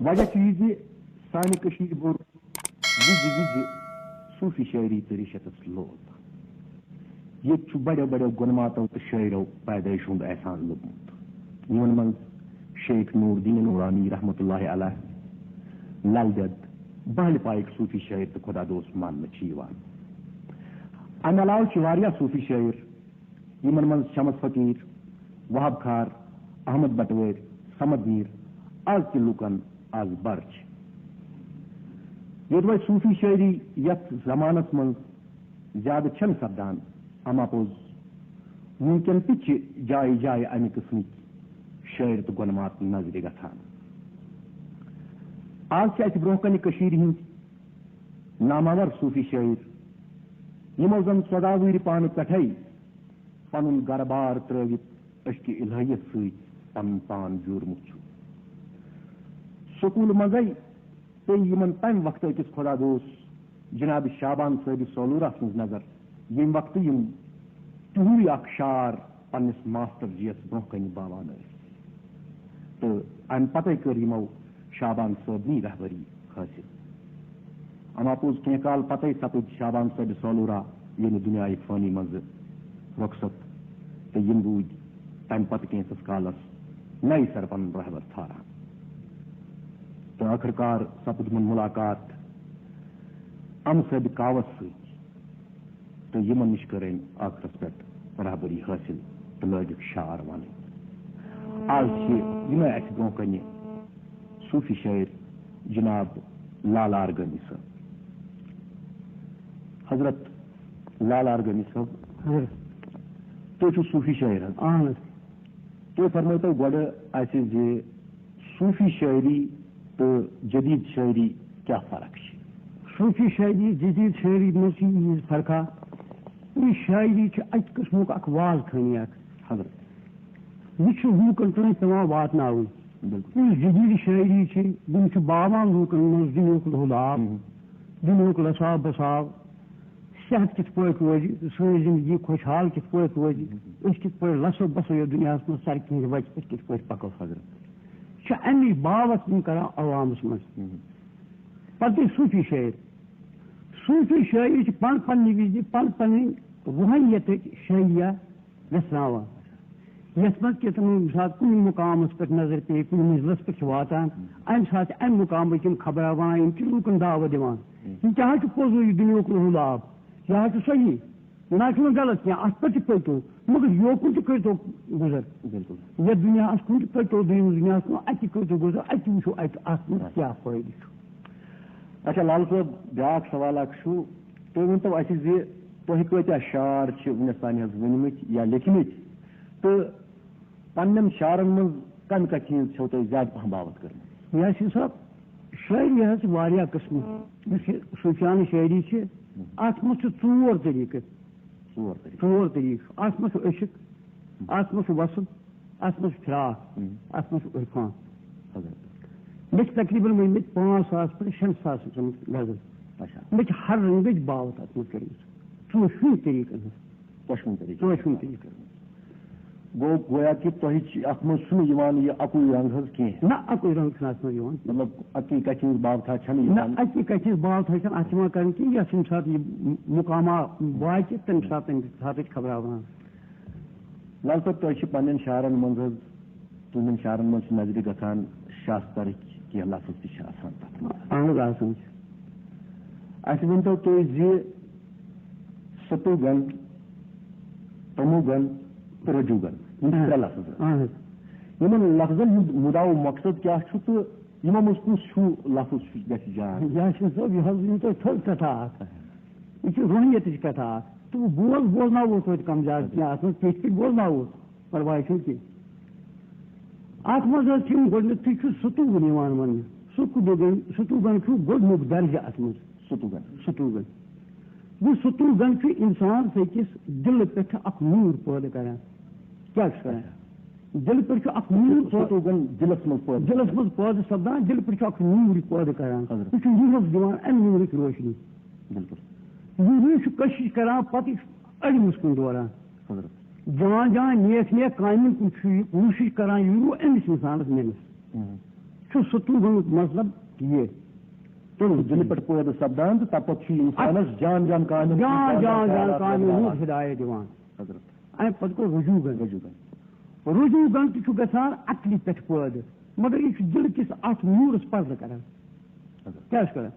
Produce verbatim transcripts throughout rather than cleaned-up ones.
وجہ چھُ یہِ زِ سانہِ کٔشیٖرِ بوٚر وِزِ وِزِ صوٗفی شٲعری تہٕ ریٖشتس لول۔ ییٚتہِ چھُ بڑیو بڑیو گۄنماتو تہٕ شٲعرو پیدٲیشہِ ہُنٛد احسان لوٚبمُت، یِمن منٛز شیخ نور الدین نورانی رحمتہ اللہ علیہ، لل دٮ۪د، بہلہِ پایِکۍ صوٗفی شٲعر تہٕ خۄدا دوست ماننہٕ چھِ یِوان۔ اَمہِ علاوٕ چھِ واریاہ صوٗفی شٲعر، یِمن منٛز شمس فقیٖر، وہاب کھار، احمد بٹوٲرۍ، صمد میٖر، از تہِ لوٗکن از بر چھِ۔ یوٚدوے صوٗفی شٲعری یتھ زمانس منٛز زیادٕ چھنہٕ سپدان، اما پوٚز وُنکٮ۪ن تہِ چھِ جایہِ جایہِ امہِ قٕسمٕکۍ شٲعر تہٕ گۄنمات نظرِ گژھان۔ از چھِ اسہِ برونٛہہ کنہِ کٔشیٖرِ ہٕنٛدۍ ناماور صوٗفی شٲعر، یِمو زن ژۄداہ وُہرِ پانہٕ پٮ۪ٹھے پنُن گرٕ بار ترٲوِتھ عشقِ الہیت سۭتۍ پنُن پان جوٗرمُت چھُ۔ سکوٗلہٕ منٛزے پیٚیہِ یِمن تمہِ وقتہٕ أکِس خۄدا دوست جناب شعبان صٲبِ سولورہ سٕنٛز نظر، ییٚمہِ وقتہٕ یِم تِہُنٛدُے اکھ شعر پننِس ماسٹر جی یس برونٛہہ کنہِ باوان ٲسۍ۔ تہٕ امہِ پتے کٔر یِمو شعبان صٲبنی رہبری حٲصِل۔ اما پوٚز کینٛہہ کال پتے سپٕدۍ شعبان صٲبِ سولورہ ییٚمہِ دُنیاہہِ فٲنی منٛزٕ رۄخصت، تہٕ یِم روٗدۍ تمہِ پتہٕ کینٛژس کالس نَیہِ سرٕ پنُن رہبر ژھاران۔ تہٕ ٲخٕر کار سپُد یِمن مُلاقات امہٕ صٲبِ کاوس سۭتۍ، تہٕ یِمن نِش کٔر أمۍ ٲخرس پٮ۪ٹھ رہبری حٲصِل تہٕ لٲگِکھ شعر ونٕنۍ۔ از چھِ یِمے اسہِ برونٛہہ کنہِ صوٗفی شٲعر جناب لال آرگٲمی صٲب۔ حضرت لال آرگٲمی صٲب، حضرت۔ تُہۍ چھِو صوٗفی شٲعر حظ؟ اہن حظ۔ تُہۍ فرمٲیتو گۄڈٕ اسہِ زِ صوٗفی شٲعری تہٕ جدید شٲعری کیٛاہ فرق چھِ؟ صوٗفی شٲعری، جدید شٲعری منٛز چھِ ییٖژ فرقا، یہِ شٲعری چھِ اَکہِ قٕسمُک اکھ واز خٲنی اکھ۔ حضرت۔ یہِ چھُ لوٗکن تام پٮ۪وان واتناوٕنۍ۔ بِلکُل۔ یُس جدید شٲعری چھِ، یِم چھِ باوان لوٗکن منٛز دُنیہُک لُہُلاو، ہُم۔ دُنیہُک لساو بساو، صحت کِتھ پٲٹھۍ روزِ، سٲنۍ زندگی خۄشحال کِتھ پٲٹھۍ روزِ، أسۍ کِتھ پٲٹھۍ لَسو بَسو یَتھ دُنیاہَس منٛز، سَرِ کِہِنٛدِ وَتہِ أسۍ کِتھ پٲٹھۍ پَکو حضرت۔ چھِ اَمی باوَتھ یِم کَران عوامَس منٛز۔ پَتہٕ گٔے صوٗفی شٲعر۔ صوٗفی شٲعری چھِ پَن پَننہِ وِزِ پَن پَنٕنۍ روحٲنیتٕچ شٲعری ویژھراوان۔ یَتھ منٛز کہِ تِمَن ییٚمہِ ساتہٕ کُنہِ مُقامَس پٮ۪ٹھ نظر پیٚیہِ، کُنہِ منزلَس پٮ۪ٹھ چھِ واتان، اَمہِ ساتہٕ چھِ اَمہِ مُقامٕکۍ یِم خبراں وَنان، یِم چھِ لوٗکَن دعوت دِوان۔ یہِ کیٛاہ حظ چھُ پوٚزُے یہِ دُنیاہُک لُہُل آب؟ یہِ حظ چھُ صحیح، نہ چھُنہٕ غلط کینٛہہ، اَتھ پٮ۪ٹھ تہِ پٔکِو، مگر یوکُن تہِ کٔرۍتو گُزر۔ بِلکُل۔ یَتھ دُنیاہَس کُن تہِ پٔکۍتو، دوٚیِمِس دُنیاہَس کُن، اَتہِ تہِ کٔرۍتو گُزر، اَتہِ تہِ وٕچھِو اَتہِ اَتھ منٛز کیٛاہ فٲیدٕ چھُ۔ اچھا لال صٲب، بیٛاکھ سوال اَکھ چھُ، تُہۍ ؤنۍتو اَسہِ زِ تۄہہِ کۭتیٛاہ شعر چھِ وٕنِس تام حظ ؤنۍمٕتۍ یا لیکھمٕتۍ؟ تہٕ پننٮ۪ن شعرن منٛز کمہِ کتھِ ہٕنٛز چھَو تۄہہِ زیادٕ پہم باوتھ کٔرمٕژ؟ یاسین صٲب، شٲعری حظ چھِ واریاہ قٕسمہٕ۔ یُس یہِ صوٗفیانہٕ شٲعری چھِ، اَتھ منٛز چھِ ژور طریٖقہٕ۔ ژور طریٖقہٕ۔ ژور طریٖقہٕ۔ اَتھ منٛز چھُ عشق، اَتھ منٛز چھُ وصف، اَتھ منٛز چھُ فراق، ہُم۔ اَتھ منٛز چھُ عرفان۔ حضرت۔ مےٚ چھِ تقریٖباً ؤنۍمٕتۍ پانٛژھ ساس پٮ۪ٹھ شٮ۪ن ساسَن تام غزل۔ اچھا۔ مےٚ چھِ ہر رنٛگٕچ باوتھ اَتھ منٛز کٔرمٕژ۔ ژۄشوٕنی طریٖقن ہٕنٛز۔ ژۄشوٕنی طریٖقن۔ ژۄشوٕنی طریٖقن۔ گوٚو گویا کہِ تۄہہِ چھِ، اَتھ منٛز چھُنہٕ یِوان یہِ اَکُے رنٛگ حظ کینٛہہ؟ نہ، اَکُے رنٛگ چھُنہٕ اَتھ منٛز یِوان۔ مطلب، اَکی کَتھِ ہٕنٛز باوتھا چھَنہٕ نہ، یِوان؟ اَکی کَتھِ ہٕنٛز باوتھا چھَنہٕ اَتھ یِوان کَرنہٕ کینٛہہ۔ یَتھ ییٚمہِ ساتہٕ یہِ مُقامہ واتہِ، تَمہِ ساتہٕ، تَمہِ ساتٕچ خبرا وَنان۔ لال صٲب، تۄہہِ چھِ پنٛنٮ۪ن شعرَن منٛز حظ، تُہٕنٛدٮ۪ن شعرَن منٛز چھِ نظرِ گژھان شاسترٕکۍ کینٛہہ لفظ تہِ چھِ آسان تَتھ منٛز۔ اَہَن حظ، آسان چھِ۔ اَسہِ ؤنۍتو تُہۍ زِ ستوٗگن، تموگن تہٕ رجوگن، یِم چھِ ترٛےٚ لفظ۔ اَہَن حظ۔ یِمن لفظن ہُنٛد مُدا و مقصد کیٛاہ چھُ تہٕ یِمو منٛز کُس ہیوٗ لفظ چھُ، گژھِ جان؟ یاسین صٲب، یہِ حظ ؤنِو تۄہہِ تھٔز کتھا اکھ۔ یہِ چھِ روحانیتٕچ کتھا اکھ۔ تہٕ بہٕ بوز، بوزناوو توتہِ کم زیادٕ کینٛہہ اتھ منٛز، پیٚٹھۍ پیٚٹھۍ بوزناوو، پرواے چھُنہٕ کینٛہہ۔ اتھ منٛز حظ چھِ یِم گۄڈٕنیتھٕے چھُ ستوٗگن یِوان وننہٕ۔ ستوٗگن، ستوٗگن چھُ گۄڈٕنیُک درجہٕ اتھ منٛز۔ ستوٗگن۔ ستوٗگن۔ گوٚو، ستوٗگن چھُ اِنسان سٕنٛدِس دِلہٕ پٮ۪ٹھ اکھ نوٗر پٲدٕ کران۔ کیٛاہ چھُ کران؟ دِلہٕ پٮ۪ٹھ چھُ اکھ نوٗر پٲ-، ستوٗگن دِلس منٛز پٲدٕ۔ دِلس منٛز پٲدٕ سپدان، دِلہٕ پٮ۪ٹھ چھُ اکھ نوٗر پٲدٕ کران۔ حضرت۔ سُہ چھُ روحس دِوان اَمہِ نوٗرٕچ روشنی۔ بِلکُل۔ یہِ روح چھُ کٔشِش کران، پتہٕ یہِ چھُ علمس کُن دوران۔ حضرت۔ جان جان نیک نیک کامٮ۪ن کُن چھُ یہِ کوٗشِش کران، یہِ روح أمِس اِنسانس مِلہِ۔ اہم۔ چھُ ستوٗگنُک مطلب یہِ۔ تہٕ دِلہِ پٮ۪ٹھ پٲدٕ سپدان تہٕ تَمہِ پتہٕ چھُ اِنسانَس جان جان کامٮ۪ن ہُنٛد جان جان جان جان خیالات کامٮ۪ن ہُنٛد وۄتلان۔ ہدایت دِوان۔ حضرت۔ اَمہِ پتہٕ گوٚو رجوٗگن۔ رجوٗگن۔ رجوٗگن تہِ چھُ گژھان عقلہِ پٮ۪ٹھ پٲدٕ، مگر یہِ چھُ دِلہٕ کِس اَتھ نوٗرس پردٕ کران۔ حضرت۔ کیٛاہ چھُ کران؟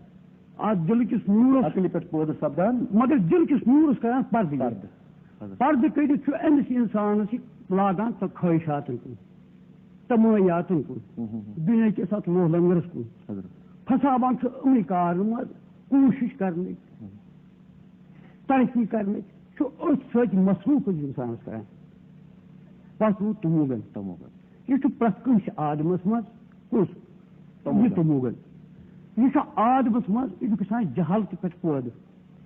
اَتھ دِلہٕ کِس نوٗرس عقلہِ پٮ۪ٹھ پٲدٕ سپدان۔ مگر دِلہٕ کِس نوٗرس کران پردٕ یہِ۔ پردٕ۔ حضرت۔ پردٕ کٔڑِتھ چھُ أمِس اِنسانس یہِ لاگان تہٕ خٲہِشاتن کُن۔ تمٲیاتن کُن، ہُم، ہُم، ہُم۔ دُنیا کِس اتھ لوہ لنگرس کُن۔ حضرت۔ پھساوان چھُ یِمنٕے کارن منٛز کوٗشش کرنٕچ، ہُم۔ ترقی کرنٕچ، چھُ أتھۍ سۭتۍ مصروف أکِس انسانس کران۔ پتھ روٗد تموگن۔ تموگن۔ یہِ چھُ پرٛٮ۪تھ کٲنٛسہِ آدمس منٛز کُس؟ تموگن۔ یہِ تموگن۔ یہِ چھُ آدمس منٛز، یہِ چھُ گژھان جہالتہٕ پٮ۪ٹھ پٲدٕ۔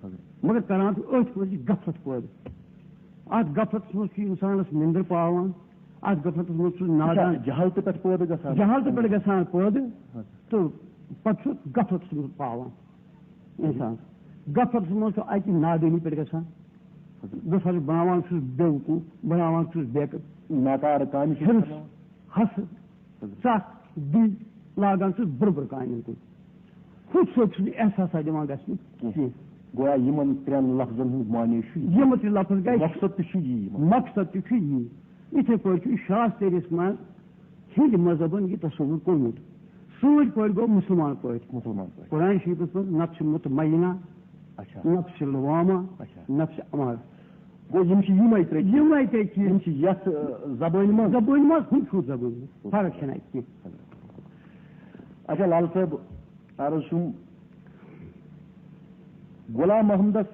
حضرت۔ مگر کران چھُ أتھۍ منٛز یہِ غفلت پٲدٕ۔ اتھ غفلتس منٛز چھُ انسانس نِندٕر پاوان، اتھ غفلتس منٛز چھُ یہِ چھا نادان۔ جہالتہٕ پٮ۪ٹھ پٲدٕ گژھان؟ جہالتہٕ پٮ۪ٹھ گژھان پٲدٕ۔ حضرت۔ تہٕ پتہٕ چھُ غفلتس منٛز پاوان انسان۔ غفلتس منٛز چھُ اکہِ نادٲنی پٮ۪ٹھ گژھان۔ حضرت۔ غفلت بناوان چھُس بیوقوٗف، بناوان چھُس بے ناکارٕ کامہِ چھُس حِرص، کران۔ حسد، حضرت۔ ژکھ، دِل لاگان چھُس بُرٕ بُرٕ کامٮ۪ن کُن۔ ہُتھ سۭتۍ چھُنہٕ احساسا دِوان گژھنہٕ کینٛہہ۔ کینٛہہ۔ گویا یِمن ترٛٮ۪ن لفظن ہُنٛد معنی چھُ یی۔ یِم تہِ لفظ گٔے۔ مقصد تہِ چھُ یی یِمن۔ مقصد تہِ چھُ یی۔ یِتھے پٲٹھۍ چھُ شاسترِس منٛز ہیٚنٛدۍ مذہبن یہِ تصوُر کوٚرمُت۔ سٲنۍ پٲٹھۍ گوٚو مُسلمان پٲٹھۍ۔ مُسلمان پٲٹھۍ۔ قرآن شریٖفس منٛز نفس مطمئنہ، اچھا۔ نفس لوامہ، اچھا۔ نفس امارہ۔ گوٚو یِم چھِ یِمے ترٛےٚ چیٖز۔ یِمے ترٛےٚ چیٖز۔ یِم چھِ یتھ، ٲ، زبٲنۍ منٛز۔ زبٲنۍ منٛز، ہُم چھُ زبٲنۍ منٛز۔ فرق چھنہٕ اَتہِ کینٛہہ۔ اچھا، لال صٲب، عرض چھُم، غلام محمدس،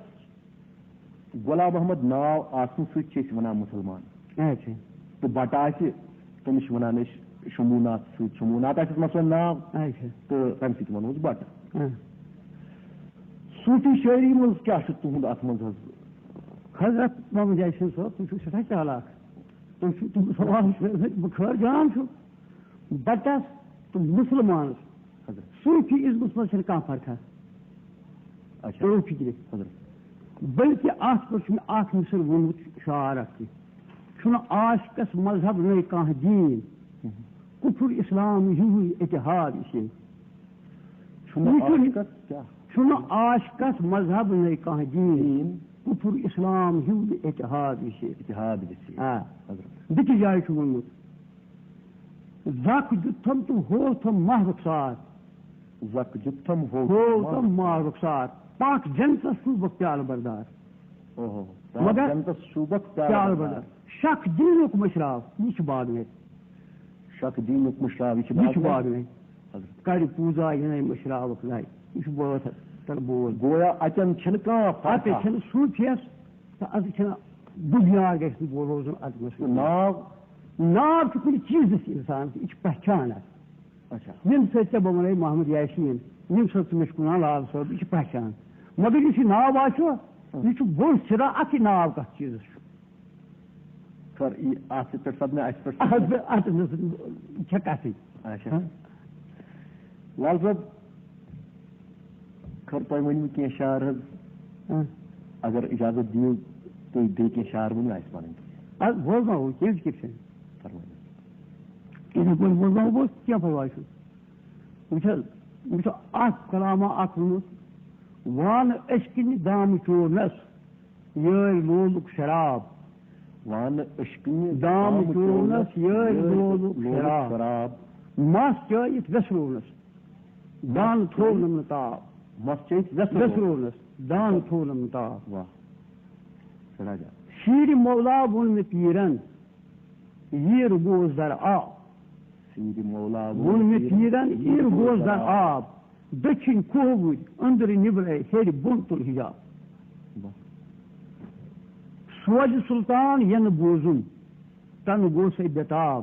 غلام محمد ناو آسنہٕ سۭتۍ چھِ أسۍ ونان مُسلمان۔ اچھا۔ تہٕ بٹہٕ آسہِ، تٔمِس چھِ ونان أسۍ شموٗناتھ سۭتۍ، شموٗناتھ آسٮ۪س مثلاً ناو، اچھا۔ تہٕ تَمہِ سۭتۍ ونو أسۍ بٹہٕ۔ آ۔ صوٗفی شٲعری منٛز کیٛاہ چھُ تُہُنٛد اَتھ منٛز حظ؟ حضرت محمد یاسین صٲب، تُہۍ چھِو سٮ۪ٹھاہ چالاک۔ تُہۍ چھِو تِم سوال پرٛژھمٕتۍ، بہٕ خٲر جان چھُس۔ بٹس تہٕ مُسلمانس، حضرت۔ صوٗفی ازمس منٛز چھنہٕ کانٛہہ فرقا۔ اچھا۔ تُہۍ فِکرِ۔ حضرت۔ بلکہِ اتھ پٮ۪ٹھ چھُ مےٚ اکھ مِثال ووٚنمُت شعر اکھ تہِ۔ چھُنہٕ عاشقس مذہب نَے کانٛہہ دیٖن، ہُم۔ کُفر اسلام ہیوٗ اتحاد یہِ چھُ۔ چھُنہٕ یہِ چھُنہٕ، عاشقس کیٛاہ؟ چھُنہٕ عاشقس مذہب نَے کانٛہہ دیٖن، دیٖن۔ کُفر اسلام ہیوٗ یہِ اتحاد یہِ چھُ۔ اتحاد یہِ چھُ۔ آ۔ حضرت۔ بیٚکِس جایہِ چھُ ووٚنمُت، زکھ دیُتتھم تہٕ ہووتھم ماہ رخسار۔ زکھ دیُتتھم ہووتھم ہووتھم ماہ۔ ماہ رخسار۔ پاک جنتس شوٗبکھ پیالہٕ بردار۔ اوہو۔ پاک مگر جنتس شوٗبکھ پیالہٕ پیالہٕ بردار۔ بردار۔ شک دیٖنُک مٔشراو، یہِ چھُ باغ مےٚ۔ شک دیٖنُک مٔشراو، یہِ چھُ یہِ چھُ باغ مےٚ۔ باغ مےٚ۔ حضرت۔ کرِ پوٗزا یِنَے مٔشراوکھ نَے۔ یہِ چھُ بٲتھ، تَلہٕ بول۔ گویا اَتٮ۪ن چھِنہٕ کانٛہہ فرقا۔ اَتٮ۪ن چھِنہٕ صوٗفیَس تہٕ اَتہِ چھِنہٕ بُگیار گژھِ نہٕ بول روزُن اَتھ منٛز۔ تہٕ ناو؟ ناو چھُ کُنہِ چیٖزَس اِنسان، یہِ چھِ پہچان اَتھ۔ اچھا۔ ییٚمہِ سۭتۍ ژےٚ بہٕ وَنَے محمد یاسیٖن، ییٚمہِ سۭتۍ ژٕ مےٚ چھُکھ وَنان لال صٲب، یہِ چھِ پہچان۔ مگر یُس یہِ ناو آسیو، ہُم۔ یہِ چھُ بوٚڑ سِرا اَتھ یہِ ناو کَتھ چیٖزَس چھُ۔ خٲر، یہِ اَتھ پٮ۪ٹھ سَپدِ نہٕ، اَسہِ پٮ۪ٹھ سَپدِ۔ اَتھ، اَتھ منٛز چھےٚ کَتھٕے۔ اچھا۔ ہاں۔ لال صٲب، خٲر، تۄہہِ ؤنِو کینٛہہ شعر حظ۔ ہاں۔ اگر اجازت دِیِو، تُہۍ بیٚیہِ کینٛہہ شعر ؤنِو اَسہِ پَنٕنۍ۔ اَدٕ بوزناوو، کینٛہہ فِکِر چھَنہٕ۔ فرمٲیِو۔ یِتھَے پٲٹھۍ بوزناوو بہٕ، کینٛہہ پَرواے چھُنہٕ۔ وٕچھ حظ، وٕچھ اَکھ کلامہ اَکھ ووٚنمُت، وانہٕ أچھ کِنہِ دامہٕ چورنَس، یٲرۍ لولُک شراب۔ وانہٕ أچھ کِنہِ دامہٕ دامہٕ چورنَس، چورنَس، یٲرۍ یٲرۍ لولُک لولُک شراب۔ شراب۔ مَس چٲیِتھ وٮ۪سروونَس، دانہٕ تھوونَم نہٕ تاو۔ مَس چٲیِتھ وٮ۪سروو۔ وٮ۪سروونَس، دانہٕ تھوونَم نہٕ تاو۔ واہ۔ سٮ۪ٹھاہ جان۔ شیٖرِ مولا ووٚن مےٚ پیٖرَن، ییٖر گوس در آب۔ شیٖرِ مولا ووٚن مےٚ پیٖرَن، ییٖر گوس در آب۔ دٔچھِنۍ کھووُرۍ، أنٛدرٕ نیٚبرَے، ہیٚرِ بۄن تُل حجاب۔ واہ۔ سوزِ سُلطان یَنہٕ بوزُم، تَنہٕ گوسَے بے تاب۔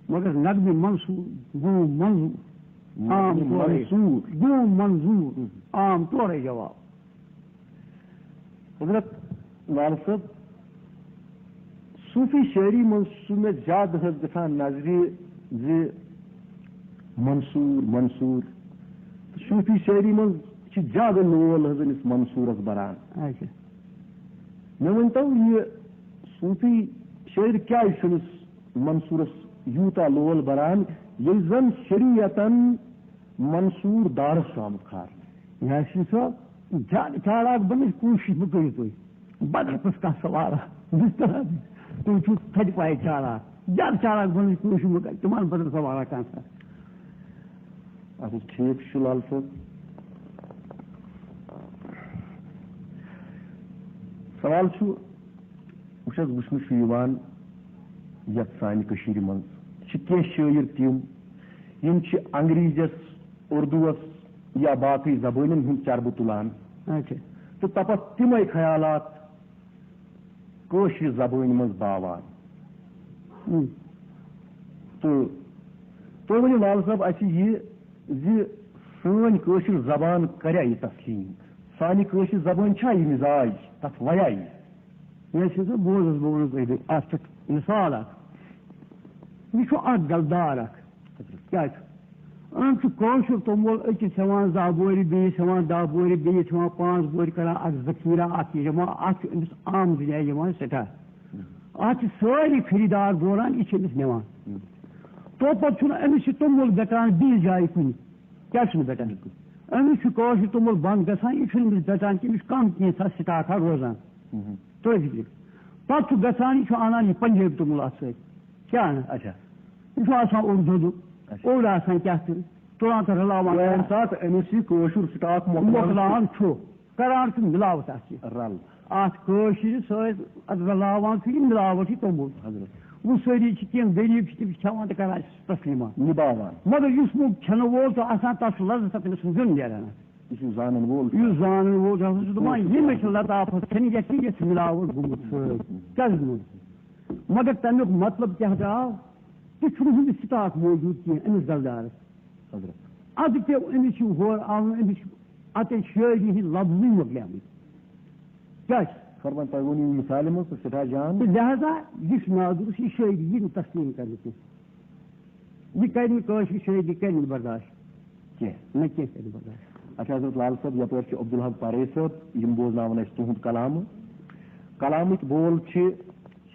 مگر نغمہِ منصور گوم منظور، نغمہِ عام طورے منصور۔ گوم منظور، عام طورے جواب۔ حضرت لال صٲب، صوٗفی شٲعری منٛز چھُ مےٚ زیادٕ حظ گژھان نظرِ زِ منصور، منصور۔ صوٗفی شٲعری منٛز چھِ زیادٕ لول حظ أمِس منصورس بران۔ اچھا۔ مےٚ ؤنۍ تو، یہِ صوٗفی شٲعر کیٛازِ چھُنہٕ منصورس یوٗتاہ لول بران، ییٚلہِ زن شریعتن منصور دارس چھُ آمُت کھارنہٕ۔ یاسین صٲب، زیادٕ چالاک بننٕچ کوٗشِش مہٕ کٔرِو تُہۍ۔ بدل کُس کانٛہہ سوالہ بِسترا دِتھ۔ تُہۍ چھِو تھدِ پایہِ چالاک۔ زیادٕ چالاک بننٕچ کوٗشِش مہٕ کٔرِو۔ تِمن بدل سوالہ کانٛہہ سا۔ اچھا، ٹھیٖک چھُ لال صٲب۔ سوال چھُ، وٕچھ حظ، وٕچھنہٕ چھُ یِوان یَتھ سانہِ کٔشیٖرِ منٛز چھِ کینٛہہ شٲعر تِم، یِم چھِ انگریزیَس، اردوٗوَس یا باقٕے زبٲنٮ۪ن ہُنٛد چربہٕ تُلان اچھا۔ تہٕ تَپَتھ تِمَے خیالات کٲشرِ زبٲنۍ منٛز باوان۔ ہم۔ تہٕ تُہۍ ؤنِو لال صٲب اَسہِ یہِ زِ سٲنۍ کٲشِر زبان کَریا یہِ تسلیٖم؟ سانہِ کٲشِر زبٲنۍ چھا یہِ مِزاج؟ تَتھ وَیا یہِ؟ یہِ ٲسِو تُہۍ بوز حظ، بہٕ وَنو تۄہہِ بیٚیہِ اَتھ پٮ۪ٹھ مِثال اَکھ۔ یہِ چھُ اَکھ گَلدار اَکھ۔ کیٛاہ چھُ؟ أمۍ چھُ کٲشُر توٚمُل أکِس ہٮ۪وان دَہ بورِ، بیٚیِس ہٮ۪وان دَہ بورِ، بیٚیِس ہٮ۪وان پانٛژھ بورِ، کَران اَکھ ذخیٖرہ، اَکھ یہِ جمع، اَتھ چھُ أمِس آمدنی یِوان سٮ۪ٹھاہ۔ اَتھ چھِ سٲری خریٖدار دوران، یہِ چھِ أمِس نِوان۔ تو پَتہٕ چھُنہٕ أمِس یہِ توٚمُل گَٹان بیٚیِس جایہِ کُنہِ۔ کیٛازِ چھُنہٕ گَٹان؟ أمِس چھُ کٲشُر توٚمُل بنٛد گژھان، یہِ چھُنہٕ أمِس گَٹان کینٛہہ، یہِ چھُ اَتھ سِٹاکھا روزان۔ ہُم۔ تُرٛٲوِتھ یہِ۔ پَتہٕ چھُ گژھان، یہِ چھُ اَنان یہِ پنجٲبۍ توٚمُل اَتھ سۭتۍ۔ کیٛاہ اَنان؟ اچھا۔ یہِ چھُ آسان اوٚڑ دۄدُک، اچھا۔ اوٚڑ آسان کیٛاہ تہٕ تُلان تہٕ رَلاوان۔ ییٚمہِ ساتہٕ أمِس یہِ کٲشُر سِٹاک مۄکلاوان مۄکلاوان چھُ، کران چھُ مِلاوَٹھ اَتھ سۭتۍ۔ رَل۔ اَتھ کٲشرِ سۭتۍ اَتھ رَلاوان چھُ یہِ مِلاوَٹھ، یہِ توٚمُل۔ حضرت۔ وۄنۍ سٲری چھِ، کینٛہہ غریٖب چھِ، تِم چھِ کھٮ۪وان تہٕ کران چھِ تسلیٖما۔ نِباوان۔ مگر یُس نہٕ کھٮ۪نہٕ وول چھُ آسان، تَتھ چھُ لذت، تَتھ تٔمِس چھُنہٕ زیُن نیران اَتھ۔ یہِ چھُ زانَن وول۔ یُس زانَن وول چھُ آسان، سُہ چھُ دَپان، یہِ مےٚ چھِ لطافت کھٮ۪نۍ، یَتھ چھِ، یَتھ چھِ مِلاوَٹھ گوٚمُت سۭتۍ۔ کیٛازِ گوٚمُت؟ مگر تَمیُک مطلب کیٛاہ درٛاو؟ تہِ چھُنہٕ ہُمِس سِٹاک موجوٗد کینٛہہ، أمِس گَلدارَس۔ حضرت۔ اَدٕ پیوٚو أمِس یہِ ہورٕ اَنُن، أمِس چھُ اَتٮ۪ن شٲعری ہِنٛدۍ لفظٕے مۄکلیمٕتۍ۔ کیٛاہ چھِ؟ فرمان، تۄہہِ ووٚنوُ یہِ مِثالہِ منٛز تہٕ سٮ۪ٹھاہ جان۔ تہٕ لہذا یہِ چھُ نادُرُست، یہِ شٲعری یی نہٕ تسلیٖم کرنہٕ کینٛہہ۔ یہِ کرِ نہٕ کٲشرِ شٲعری، یہِ کرِ نہٕ برداشت۔ کینٛہہ۔ نہ کینٛہہ کرِ نہٕ برداشت۔ اچھا حضرت لال صٲب، یپٲرۍ چھِ عبدالحق پارے صٲب، یِم بوزناون اَسہِ تُہُنٛد کلامہٕ۔ کلامٕکۍ بول چھِ،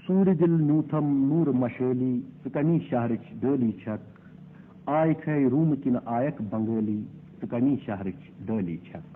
سوٗرِ دِل نیوٗتھم نوٗرٕ مشٲلی، ژٕ کمی شہرٕچ ڈٲلی چھکھ۔ آیکھ ہے روٗمہٕ کِنہٕ آیکھ بنگٲلی، ژٕ کمی شہرٕچ ڈٲلی چھکھ۔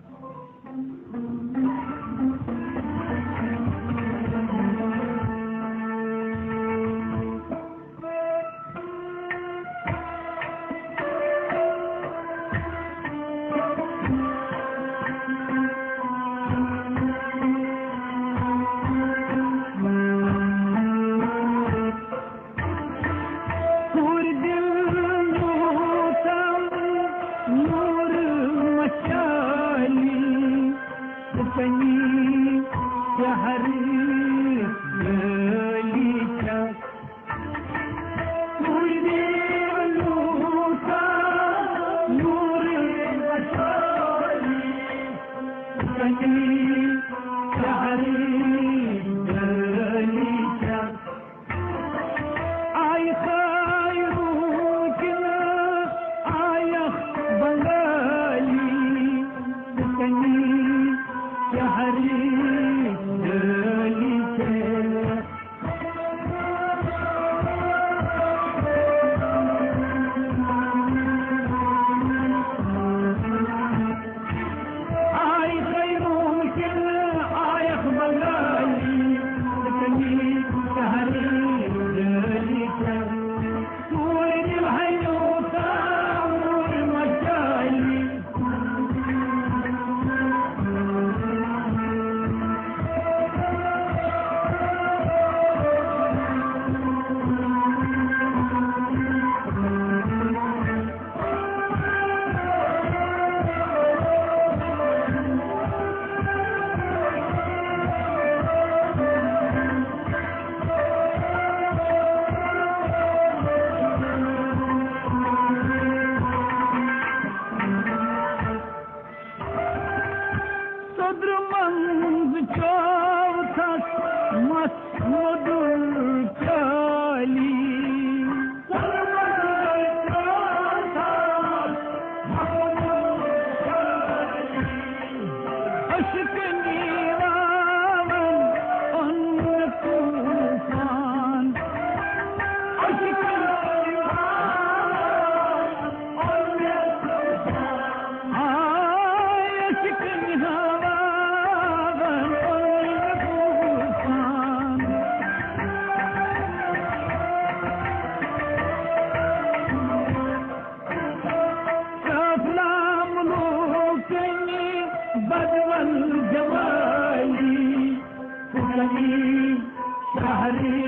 شہری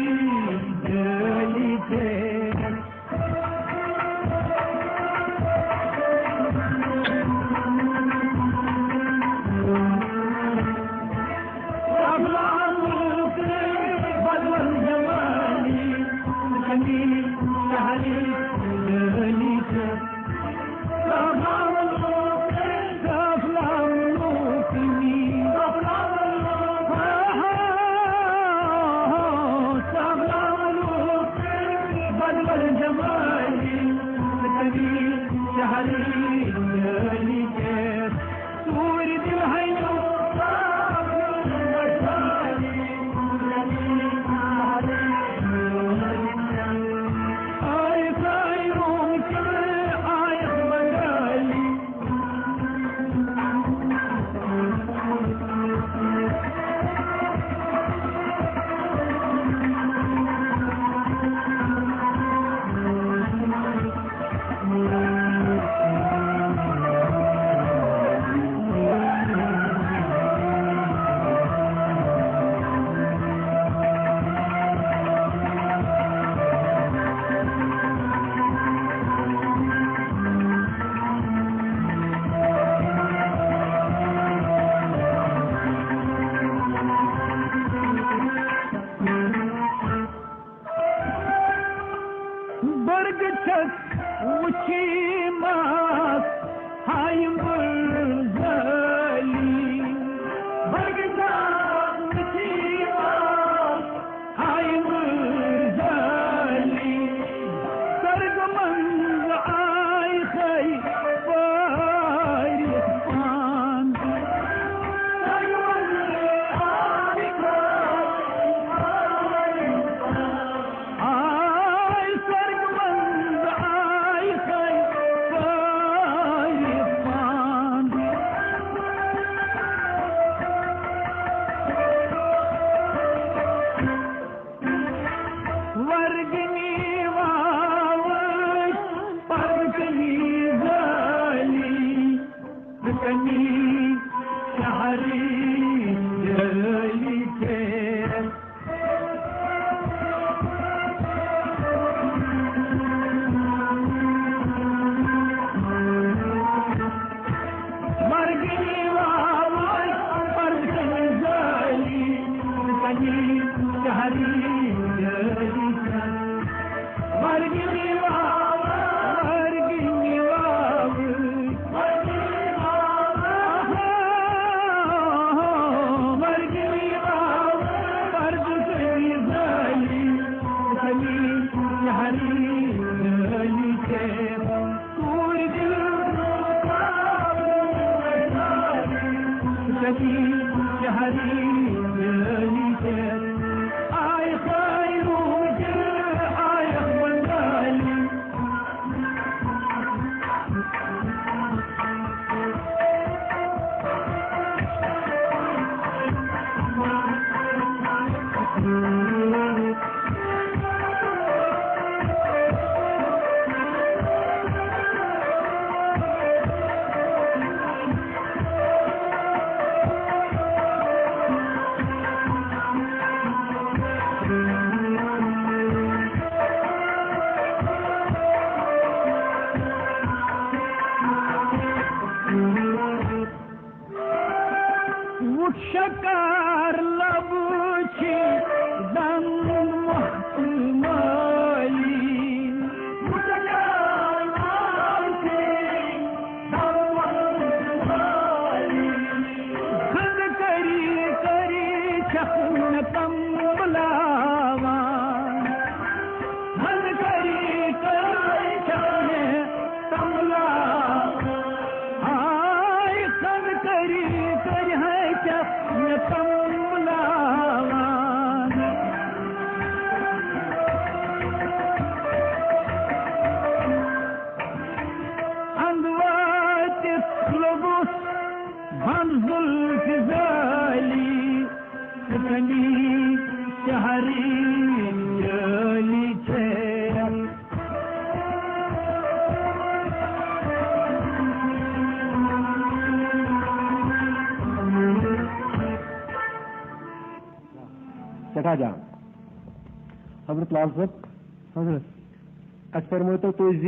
جٲلی تہِ۔ افلام بدل جمالی، غنی شہری جٲلی تہِ۔ برگ چھس وچھی ماس ہایم زالی۔ برگ چھس وچھی ماس ہایم زالی۔ سرگ منز آئی خی پاری پان۔ سرگ منز آئی خی پاری پان۔ آے سرگ منز آے سرگ پٲرِتھ پانہٕ۔ ورگنی واوٕچ پرگنی زٲلی۔ کنی شہری جٲلی ژےٚ۔ مرگی واوٕچ پرزٕنۍ زٲلی، کنی شہری جٲلی ژےٚ۔ مرگی واوٕچ، مرگی واوٕچ، وُچھ شکار لبہٕ چھِ دنٛد مۄکھٕ مٲلی۔ وُچھ شکار لبہٕ چھِ دنٛد مۄکھٕ مٲلی۔ خنٛد کٔری کٔری چھکھ مےٚ تم بُلاوان۔ ہن کری کری چنے تملا، ہائے ہن کری کری ہے چنے تملاوان۔ اندواتس لوگس بند زلف زالی۔ کنی شہری جٲلی چھے۔ جان۔ حضرت لال صٲب، حضرت، اَسہِ فرمٲیتو تُہۍ زِ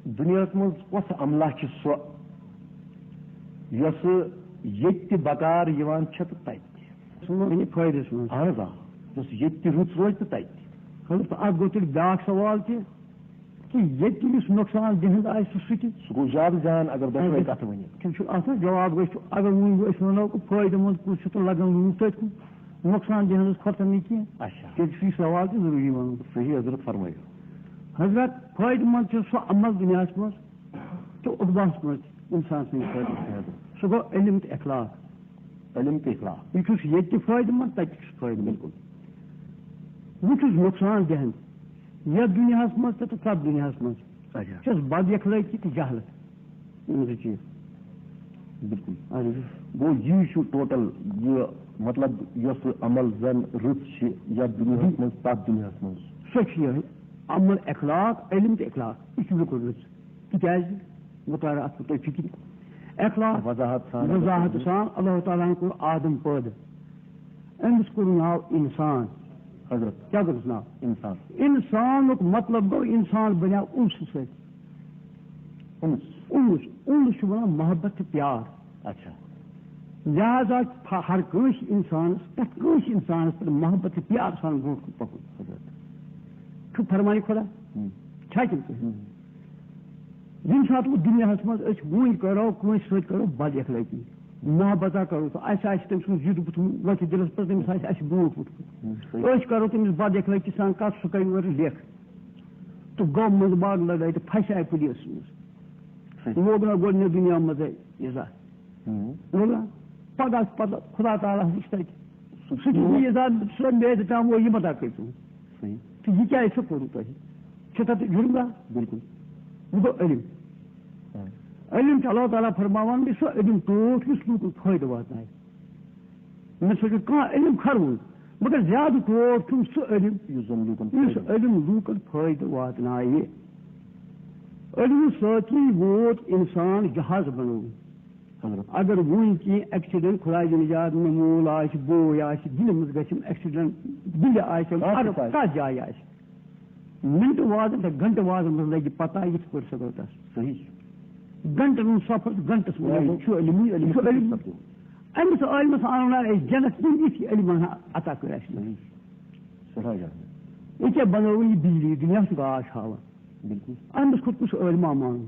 دُنیاہَس منٛز کۄس عملہ چھِ سۄ، یۄسہٕ ییٚتہِ تہِ بکار یِوان چھِ تہٕ تَتہِ تہِ؟ سُہ وَنہِ فٲیدَس منٛز۔ اَہَن حظ، آ۔ یۄس ییٚتہِ تہِ رٕژ روزِ تہٕ تَتہِ تہِ۔ حضرت، اَتھ گوٚو تیٚلہِ بیٛاکھ سوال تہِ، کہِ ییٚتہِ یُس نۄقصان دِہُنٛد آسہِ، سُہ سُہ تہِ۔ سُہ گوٚو زیادٕ جان، اگر دۄشوے اَدٕ کَتھٕ ؤنِو۔ تِم چھِ اَتھ حظ جواب گژھِ، اگر وۄنۍ أسۍ وَنو کہِ فٲیدٕ منٛد کُس چھُ تہٕ لَگان لوٗکھ تٔتھۍ کُن، نۄقصان دِہَن ہٕنٛز کھۄتہٕ نہٕ کینٛہہ۔ اچھا۔ تیٚلہِ چھُ یہِ سوال تہِ ضروٗری وَنُن۔ صحیح حضرت، فرمٲیِو۔ حضرت، فٲیدٕ منٛد چھُ سُہ عمل دُنیاہَس منٛز تہٕ عُقبَس منٛز تہِ اِنسان سٕنٛدِ خٲطرٕ۔ صحیح حضرت۔ سُہ گوٚو علم تہٕ اخلاق۔ علم تہٕ اخلاق۔ یہِ چھُس ییٚتہِ تہِ فٲیدٕ منٛد، تَتہِ تہِ چھُس فٲیدٕ منٛد۔ بِلکُل۔ وۄنۍ چھُس نۄقصان دِہَن یَتھ دُنیاہَس منٛز تہٕ، تہٕ تَتھ دُنیاہَس منٛز۔ اچھا۔ چھَس بد اخلٲقی تہٕ جہلت۔ یِم زٕ چیٖز۔ بِلکُل۔ اَہَن حظ۔ گوٚو یی چھُ ٹوٹل یہِ، مطلب، یۄس عمل زَن رٕژ چھِ یَتھ دُنیاہَس منٛز، تَتھ دُنیاہَس منٛز۔ سۄ چھِ یِہوٚے عمل، اخلاق، علم تہٕ اخلاق۔ یہِ چھُ بِلکُل رٕژ۔ تِکیٛازِ؟ بہٕ تارٕ اَتھ پٮ۪ٹھ تۄہہِ فِکرِ۔ اخلاق وضاحت سان۔ وضاحت سان۔ اللہ تعالیٰ ہَن کوٚر آدم پٲدٕ۔ أمِس کوٚر ناو اِنسان۔ حضرت۔ کیٛاہ کوٚرُس ناو؟ اِنسان۔ اِنسانُک مطلب گوٚو، اِنسان بنیٛاو اُنسہٕ سۭتۍ۔ اُنس۔ اُنس۔ اُنس چھُ وَنان محبت تہٕ پیار۔ اچھا۔ لہذا چھُ ہر کٲنٛسہِ اِنسانَس، پرٛٮ۪تھ کٲنٛسہِ اِنسانَس پٮ۪ٹھ محبت تہٕ پیار سان برٛونٛٹھ کُن پَکُن۔ حضرت۔ چھُ فرمانہِ خۄدا۔ ہُم۔ چھا کِنہٕ کِہیٖنۍ؟ ہُم۔ ییٚمہِ ساتہٕ وۄنۍ دُنیاہَس منٛز أسۍ وۄنۍ کَرو، کٲنٛسہِ سۭتۍ کَرو بد اخلٲقی، محبتہ کَرو، تہٕ اَسہِ آسہِ تٔمۍ سُنٛد زِٹھ بُتھ وۄتھِ دِلَس پَتہٕ، تٔمِس آسہِ اَسہِ برونٛٹھ وُچھمُت۔ ہُم، صحیح۔ أسۍ کَرو تٔمِس بد اخلٲقی سان کَتھ، سُہ کَرِ اورٕ لیکھ۔ تہٕ گوٚو منٛزٕ باگ لڑٲے تہٕ پھسے پُلیٖسَس منٛز۔ صحیح۔ لوگ نہ گۄڈٕنیتھ دُنیا منٛزے یہِ زا۔ ہُم۔ لوگ نہ۔ پگاہ چھُ پتہٕ خدا تعالیٰ ہَس نِش تَتہِ۔ سُہ چھُ یہِ زا، سُہ میلہِ تام، وۄنۍ یہِ متا کٔرۍ ژٕ۔ صحیح۔ تہٕ یہِ کیٛازِ چھُ کوٚرمُت تۄہہِ؟ چھُ تَتھ جُرم گاہ؟ بِلکُل۔ یہِ گوٚو علم۔ ہاں۔ علم چھُ اللہ تعالیٰ فرماوان، یہِ چھُ علم ٹوٹھ یُس لوٗکَن فٲیدٕ واتنایہِ۔ مےٚ سۭتۍ چھُ کانٛہہ علم کھرُن، مگر زیادٕ ٹوٹھ چھُم سُہ علم، یُس زَن لوٗکَن یُس فٲیدٕ۔ علم لوٗکَن فٲیدٕ واتنایہِ۔ علمہٕ سۭتی ووت اِنسان جہاز بنووُن۔ حضرت۔ اگر وُنہِ کینٛہہ ایکسیڈنٹ، خداے دِنہٕ یاد، مےٚ مول آسہِ، بوے آسہِ، دِلہِ منٛز گژھِ ایکسیڈنٹ، دِلہِ آسہِ، کانٛہہ تہِ اگر آسہِ۔ کَتھ جایہِ آسہِ، مِنٹہٕ وادَن تہٕ گھنٹہٕ وادَن منٛز لَگہِ پَتہ یِتھ پٲٹھۍ سُہ گوٚو تَس۔ صحیح۔ گھنٹَن ہُنٛد سفر چھُ گھنٹَس منٛز۔ یہِ چھُ علمٕے، علم یہِ چھُ علم۔ سَپدُن۔ أمِس عٲلمَس آو نہ أسۍ جنت، تٔمۍ یِتھ علم ہنا عطا کٔر اَسہِ۔ صحیح۔ سٮ۪ٹھاہ جان۔ یہِ کیٛاہ بنٲوٕن یہِ بجلی، دُنیا چھُ گاش ہاوان۔ بِلکُل۔ أمِس کھوٚت کُس عٲلما مانُن؟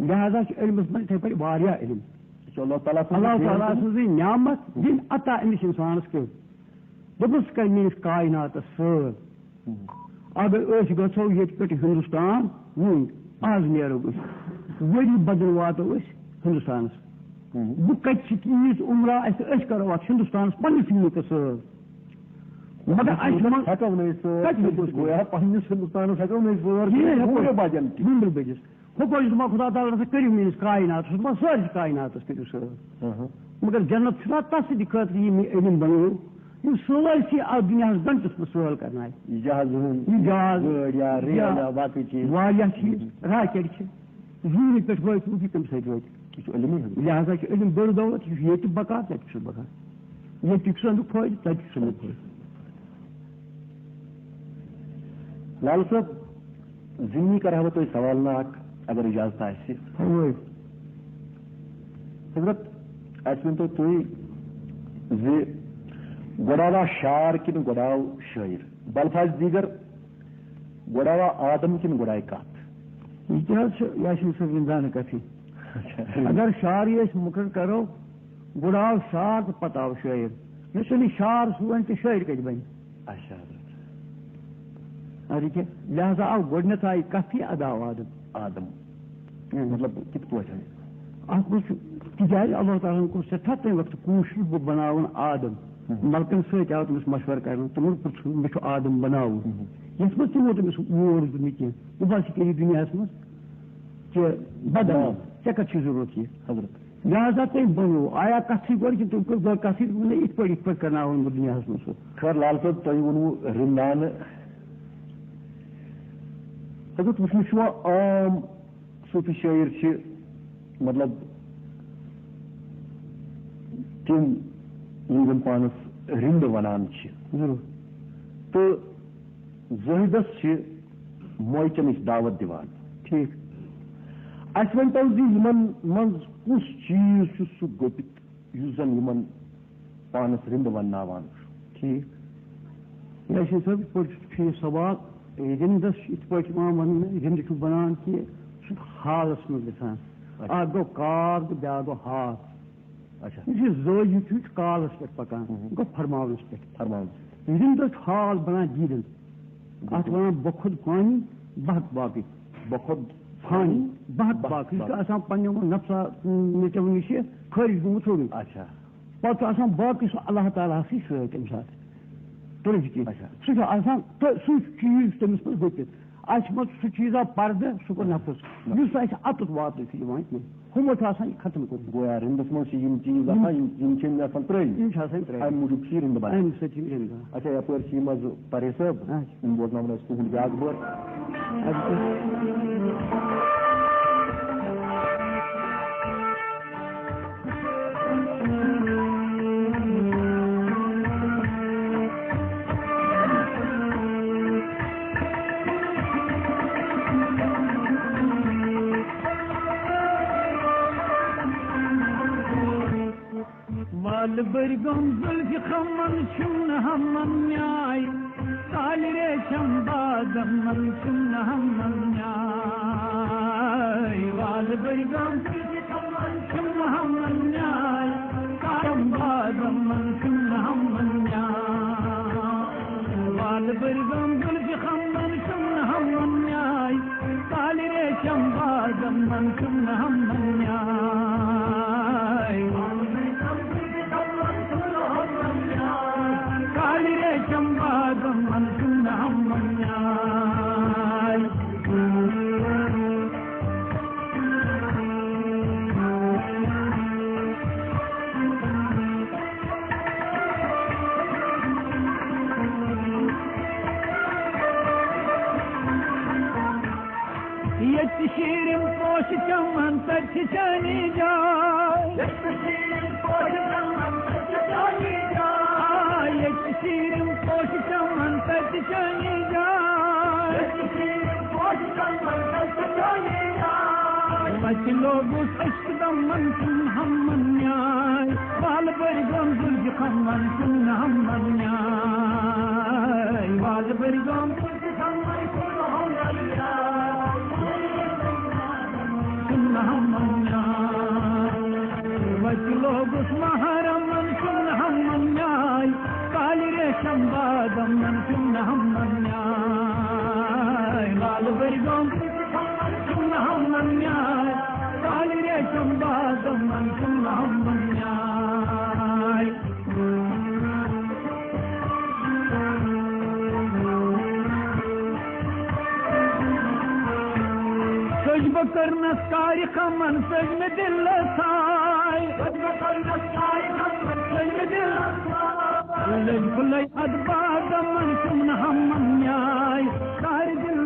لہذا چھُ علمَس منٛز یِتھَے پٲٹھۍ واریاہ علم۔ یہِ چھُ اللہ تعالیٰ سٕنٛز اللہ تعالیٰ سٕنٛزٕے نعمت، ییٚمۍ عطا أمِس اِنسانَس کٔر۔ دوٚپُن، ژٕ کَر میٛٲنِس کایناتَس سٲل۔ ہُم۔ اگر أسۍ گژھو ییٚتہِ پٮ۪ٹھ ہِندُستان وُنۍ، آز نیرو أسۍ، ؤری بدل واتو أسۍ ہِندُستانَس۔ ہُم۔ بہٕ کَتہِ چھِ تیٖژ عمرہ اَسہِ، أسۍ کَرو اَتھ ہِندُستانَس پنٛنِس یوٗنِتَس سٲل۔ مگر اَسہِ منٛز ہٮ۪کو نہٕ أسۍ سٲل کَتہِ ہٮ۪کو أسۍ؟ گویا پنٛنِس ہِندُستانَس ہٮ۪کو نہٕ أسۍ سٲل کٔرِتھ، یہِ ہٮ۪کو پوٗرٕ نہٕ۔ بجن تہِ۔ بِلکُل بیٚکِس۔ ہُہ پٲٹھۍ چھُ دَپان خۄدا تعالیٰ ہَس، کٔرِو میٛٲنِس کایناتَس، دَپان سٲرسٕے کایناتَس کٔرِو سٲر۔ اہاں۔ مگر جنت چھُنہ تَس سٕنٛدِ خٲطرٕ یہِ مےٚ علم بَنوو، یُس سٲرسٕے اَتھ دُنیاہَس گَنٹَس منٛز سٲل کَرنایہِ۔ یہِ جہازٕ ہُنٛد، یہِ جہاز، گٲڑۍ یا ریل یا یا باقٕے چیٖز۔ واریاہ چیٖز، ہُم۔ راکٮ۪ٹ چھِ، زوٗنہِ پٮ۪ٹھ وٲتۍ وُنہِ تِم سۭتۍ وٲتۍ۔ یہِ چھُ علمٕے حظ۔ لہذا چھُ علم بٔڑ دولت، یہِ چھُ ییٚتہِ بکار، تَتہِ چھُ بکار۔ ییٚتہِ چھُ اَمیُک فٲیدٕ، تَتہِ چھُ اَمیُک فٲیدٕ۔ لال صٲب، زِمنی کرٕ ہا بہٕ تۄہہِ سوال نہ اکھ، اگر اجازت آسہِ۔ فرمٲیِو۔ حضرت، اَسہِ ؤنۍ تو تُہۍ زِ گۄڈٕ آوا شعر کِنہٕ گۄڈٕ آو شٲعر؟ بلفاظ دیگر، گۄڈٕ آوا آدم کِنہٕ گۄڈٕ آیہِ کتھ؟ یہِ تہِ حظ چھُ، یہِ حظ چھُ سُہ زِندانہٕ کتھٕے۔ اچھا۔ اگر شعرٕے أسۍ مُقرر کرو، گۄڈٕ آو شعر تہٕ پتہٕ آو شٲعر۔ یُس نہٕ شعر سُوَن تہٕ شٲعر کتہِ بنہِ؟ اچھا حضرت۔ اَدٕ کیٛاہ؟ لہذا آو گۄڈٕنیتھ آیہِ کتھ یہِ، ادا آو آدم۔ آدم۔ اۭں۔ مطلب، کِتھ پٲٹھۍ؟ اَتھ منٛز چھُ، تِکیٛازِ اللہ تعالیٰ ہَن کوٚر سٮ۪ٹھاہ تَمہِ وقتہٕ کوٗشِش، بہٕ بناوَن آدم۔ اۭں۔ ملکن سۭتۍ آو تٔمِس مشورٕ کرنہٕ، تِمَن پرٛژھ، مےٚ چھُ آدم بناوُن۔ اۭں۔ یَتھ منٛز تِمو تٔمِس ووٹ دیُت نہٕ کینٛہہ، بہٕ باسہِ کہِ یہِ دُنیاہَس منٛز کہِ بدل، نعم۔ ژےٚ کَتھ چھُے ضروٗرت یہِ؟ حضرت۔ لہذا تٔمۍ بنوو، آیا کَتھٕے گۄڈٕ کِنہٕ تٔمۍ کٔر گۄڈٕ کَتھٕے، دوٚپُن، نہ، یِتھ پٲٹھۍ، یِتھ پٲٹھۍ کرناوَن بہٕ دُنیاہَس منٛز سُہ۔ خٲر، لال صٲب، تۄہہِ ووٚنوُ رِنٛدانہٕ۔ حضرت، وٕچھمٕژ چھُوا عام صوٗفی شٲعر چھِ، مطلب، تِم یِم زَن پانَس رِنٛد وَنان چھِ۔ ضروٗر۔ تہٕ زٲہدَس چھِ معہِ چٮ۪نٕچ دعوت دِوان۔ ٹھیٖک۔ اَسہِ ؤنۍ تو زِ یِمَن منٛز کُس چیٖز چھُ سُہ گوٚپِتھ یُس زَن یِمَن پانَس رِنٛد وَنناوان چھُ؟ ٹھیٖک۔ یاسین صٲب، یِتھ پٲٹھۍ چھُ یہِ سوال، رِنٛدَس چھُ یِتھ پٲٹھۍ یِوان وَننہٕ، رِنٛد چھُ بَنان کہِ سُہ چھُ حالَس منٛز گژھان۔ اچھا۔ اَکھ گوٚو کال تہٕ بیٛاکھ گوٚو حال۔ اچھا۔ یُس یہِ زٲوِج چھُ، یہِ چھُ کالَس پٮ۪ٹھ پَکان، ہُم۔ گوٚو فرماونَس پٮ۪ٹھ۔ فرماونَس۔ رِنٛدَس چھُ حال بَنان دیٖدَن۔ اَتھ بِلکُل۔ وَنان بخود فانی، بحق باقی۔ بخود فانی، بحق بحق باقی۔ یہِ چھُ باقی۔ آسان پنٛنہِ یِمو نفسا، مےٚ کیٛاہ وَنہِ، یہِ چھِ خٲرِج گوٚمُت سورُے۔ اچھا۔ پَتہٕ چھُ آسان باقٕے سُہ اللہ تعالیٰ ہَسٕے سۭتۍ تَمہِ ساتہٕ۔ تُلِتھ کِنۍ۔ اچھا۔ سُہ چھُ آسان تہٕ سُے چیٖز چھُ تٔمِس منٛز گوٚپِتھ۔ اَسہِ منٛز چھُ سُہ چیٖزا پردٕ، سُہ گوٚو نفس، نفس۔ یُس اَسہِ اَتُتھ واتنہٕ چھُ یِوان کینٛہہ۔ ہُمو چھُ آسان یہِ ختم کوٚرمُت۔ گویا رِنٛدَس منٛز چھِ یِم چیٖز یِم آسان، یِم، یِم چھِ أمۍ آسان ترٛٲومٕتۍ۔ یِم چھِ آسان ترٛٲومٕتۍ۔ اَمہِ موٗجوٗب چھِ یہِ رِنٛد بَنان۔ اَمہِ سۭتۍ چھِ یِم رِنٛد بَنان۔ اچھا، یَپٲرۍ چھِ یِم حظ پرے صٲب، اچھا۔ یِم بوزناوَن اَسہِ تُہُنٛد بیٛاکھ بٲتھ۔ اچھا۔ وال برگم زلف خمن شم ہمن نیای، کال ریشم بادم من شم ہمن نیای۔ وال برگم زلف خمن شم ہمن نیای، کالم بادم من شم ہمن نیای۔ وال برگم زلف خمن شم ہمن نیای، کال ریشم بادم من شم ہمن نیای۔ کالہِ ریشم بادم من چھُم نہٕ ہم ونان۔ ییٚتہِ چھِ شیٖرِم پوشہِ چمن، تَتہِ چھِ چٲنی جاے۔ ییٚتہِ چھِ شیٖرِم پوشہِ چمن، تَتہِ چھِ چٲنی جاے۔ آ، ییٚتہِ چھِ شیٖرِم پوشہِ چمن، تَتہِ چھِ چٲنی جاے۔ ییٚتہِ چھِ شیٖرِم پوشہِ چمن، تَتہِ چھِ چٲنی جاے۔ وَتہِ لوگُس عشق دمن، چھُم نہٕ ہمن نیاے۔ وال بٔرۍ گوٚم زُلفہِ خمن، چھُم نہٕ ہمن نیاے۔ وال بٔرۍ گوٚم وَتہِ لوگُس محرمن، چھُم نہٕ ہمن نیاے۔ کالہِ ریشم بادمن، چھُم نہٕ ہمن نیاے۔ لال بٔرۍ گوٚم، چھُم نہٕ ہمن نیاے۔ کالہِ ریشم بادمن، چھُم نہٕ ہمن نیاے۔ سٔج بہٕ کٔرنَس کارِ خمن، سٔج مےٚ دِلَس ساے۔ سٔج بہٕ کٔرنَس کارِ خمن، سٔج مےٚ دِلَس ساے۔ لٔج پھُلَے اَتھ بادَمَن، چھُم نہٕ ہمن نیاے۔ کارِ دِل